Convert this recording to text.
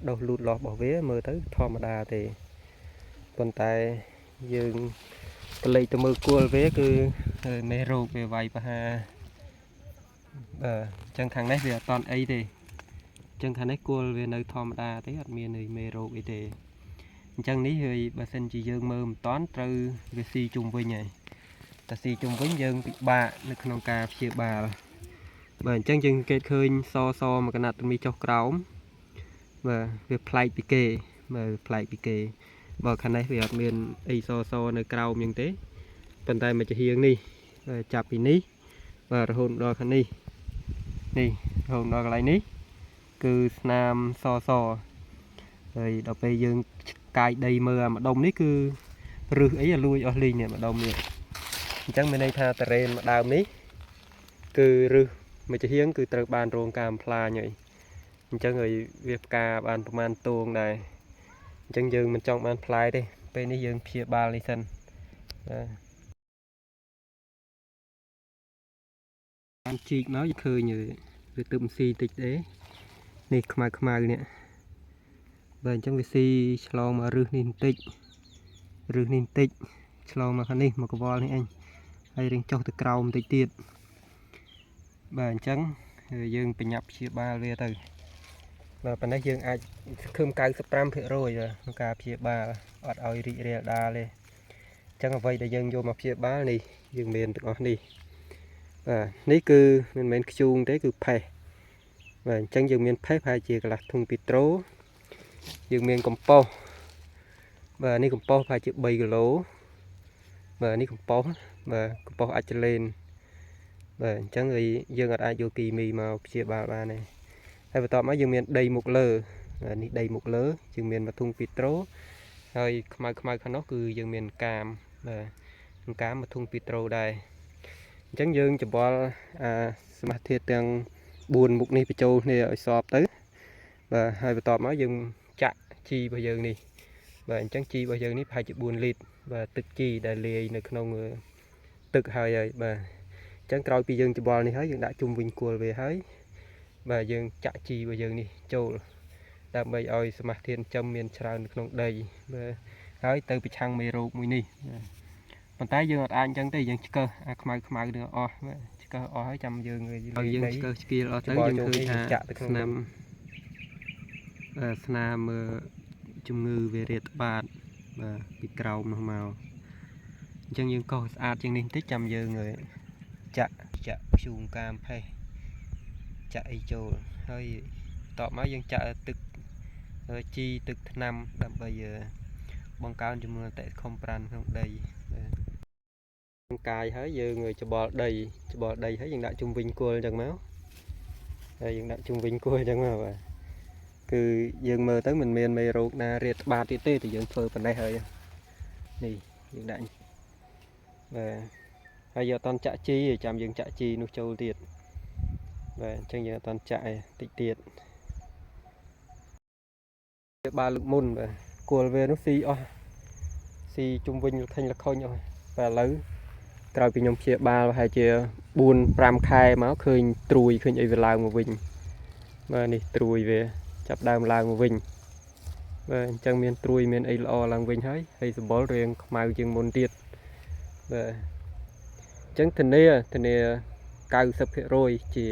ដុះលូតលាស់របស់វាមើលទៅធម្មតាទេប៉ុន្តែយើងកលេចទៅមើលគល់វាគឺមេរោគវាវាយប្រហារបាទអញ្ចឹងខាងនេះវាអត់តន់អីទេអញ្ចឹងខាងនេះគល់វានៅធម្មតាទេអត់មានមេរោគអីទេអញ្ចឹងនេះហើយបើសិនជាយើងមើលមិនតន់ត្រូវវាស៊ីជុំវិញហើយតែស៊ីជុំវិញយើងពិបាកនៅក្នុងការព្យាបាលបាទអញ្ចឹងយើងគេឃើញសសមួយកណាត់មីចុះក្រោមបាទវាប្លែកពីគេបាទប្លែកពីគេបើខាងនេះវាអត់មានអីសសនៅក្រោមអញ្ចឹងទេប៉ុន្តែមួយចំហៀងនេះបាទចាប់ពីនេះបាទរហូតដល់ខាងនេះនេះរហូតដល់កន្លែងនេះគឺស្នាមសសហើយដល់ពេលយើងកាយដីមើលអាម្ដុំនេះគឺរឹសអីអាលួយអស់លីងនេះម្ដុំនេះអញ្ចឹងមានន័យថាតរ៉េនម្ដើមនេះគឺរឹសមួយចំហៀងគឺត្រូវបានរងការបំផ្លាញហើយអញ្ចឹងហើយវាផ្កាបានប្រមាណតួងដែរអញ្ចឹងយើងមិនចង់បានផ្លែទេពេលនេះយើងព្យាបាលនេះសិនបាទបានជីកមកឃើញវាទើបស៊ីតិចទេនេះខ្មៅខ្មៅនេះបាទអញ្ចឹងវាស៊ីឆ្លងមករឹសនេះបន្តិចរឹសនេះបន្តិចឆ្លងមកខាងនេះមកកវលនេះអញហើយរៀងចុះទៅក្រោមបន្តិចទៀតបាទអញ្ចឹងយើងបញ្ញាប់ព្យាបាលវាទៅបាទប៉ុណ្ណេះយើងអាចខឹម95%បាទក្នុងការព្យាបាលអត់ឲ្យរីករាលដាលទេអញ្ចឹងអ្វីដែលយើងយកមកព្យាបាលនេះយើងមានទាំងអស់នេះបាទនេះគឺមិនមែនខ្ជូងទេគឺផេះបាទអញ្ចឹងយើងមានផេះប្រហែលជាកន្លះធុងពីត្រូយើងមានកំប៉ុសបាទនេះកំប៉ុសប្រហែលជា3គីឡូបាទនេះកំប៉ុសបាទកំប៉ុសអាចលេនបាទអញ្ចឹងហើយយើងអាចយកគីមីមកព្យាបាលបានទេហើយបន្ទាប់មកយើងមានដីមុខលើបាទនេះដីមុខលើយើងមានមួយធុងពីត្រូហើយខ្មៅខ្មៅខាងនោះគឺយើងមានកាមបាទកាមមួយធុងពីត្រូដែរអញ្ចឹងយើងច្បល់អាសមាសធាតុទាំង4មុខនេះបញ្ចូលគ្នាឲ្យសពទៅបាទហើយបន្ទាប់មកយើងចាក់ជីរបស់យើងនេះបាទអញ្ចឹងជីរបស់យើងនេះប្រហែលជា4លីត្របាទទឹកជីដែលលាយនៅក្នុងទឹកហើយហើយបាទអញ្ចឹងក្រោយពីយើងច្បល់នេះហើយយើងដាក់ជុំវិញគល់វាហើយបាទយើងចាក់ជីរបស់យើងនេះចូលដើម្បីឲ្យសមាសធាតុចិញ្ចឹមមានច្រើននៅក្នុងដីបាទហើយទៅប្រឆាំងមេរោគមួយនេះបាទប៉ុន្តែយើងអត់អាចអញ្ចឹងទេយើងឆ្កឹះអាខ្មៅខ្មៅនឹងអស់បាទឆ្កឹះអស់ហើយចាំយើង ឲ្យយើងឆ្កឹះឆ្កៀលអស់ទៅយើងឃើញថាស្នាមស្នាមជំងឺវារាតត្បាតបាទពីក្រោមនោះមកអញ្ចឹងយើងកោសស្អាតជាងនេះបន្តិចចាំយើងចាក់ចាក់ធ្យូងកាមផេះចាក់អីចូលហើយតបមកយើងចាក់ទឹកជីទឹកថ្នាំដើម្បីបង្កើនចំនួនអតិខំប្រានក្នុងដីបាទកាយហើយយើងច្បល់ដីច្បល់ដីហើយយើងដាក់ជុំវិញគល់អញ្ចឹងមកហើយយើងដាក់ជុំវិញគល់អញ្ចឹងមកបាទគឺយើងមើលទៅមិនមានមេរោគណារាតត្បាតទៀតទេតែយើងធ្វើប៉ុណ្ណេះហើយនេះយើងដាក់បាទហើយយកអត់តន់ចាក់ជីទេចាំយើងចាក់ជីនោះចូលទៀតបាទអញ្ចឹងយើងអត់តន់ចាក់ឯតិចទៀតវាបាលលើកមុនបាទគល់វានោះស៊ីអស់ស៊ីជុំវិញលខិញលខុញអស់បាទឥឡូវក្រោយពីខ្ញុំព្យាបាលប្រហែលជា4 5ខែមកឃើញត្រួយឃើញអីវាឡើងមកវិញបាទនេះត្រួយវាចាប់ដើមឡើងមកវិញបាទអញ្ចឹងមានត្រួយមានអីល្អឡើងវិញហើយហើយសម្បុររៀងខ្មៅជាងមុនទៀតបាទអញ្ចឹងធានាធានា90%ជា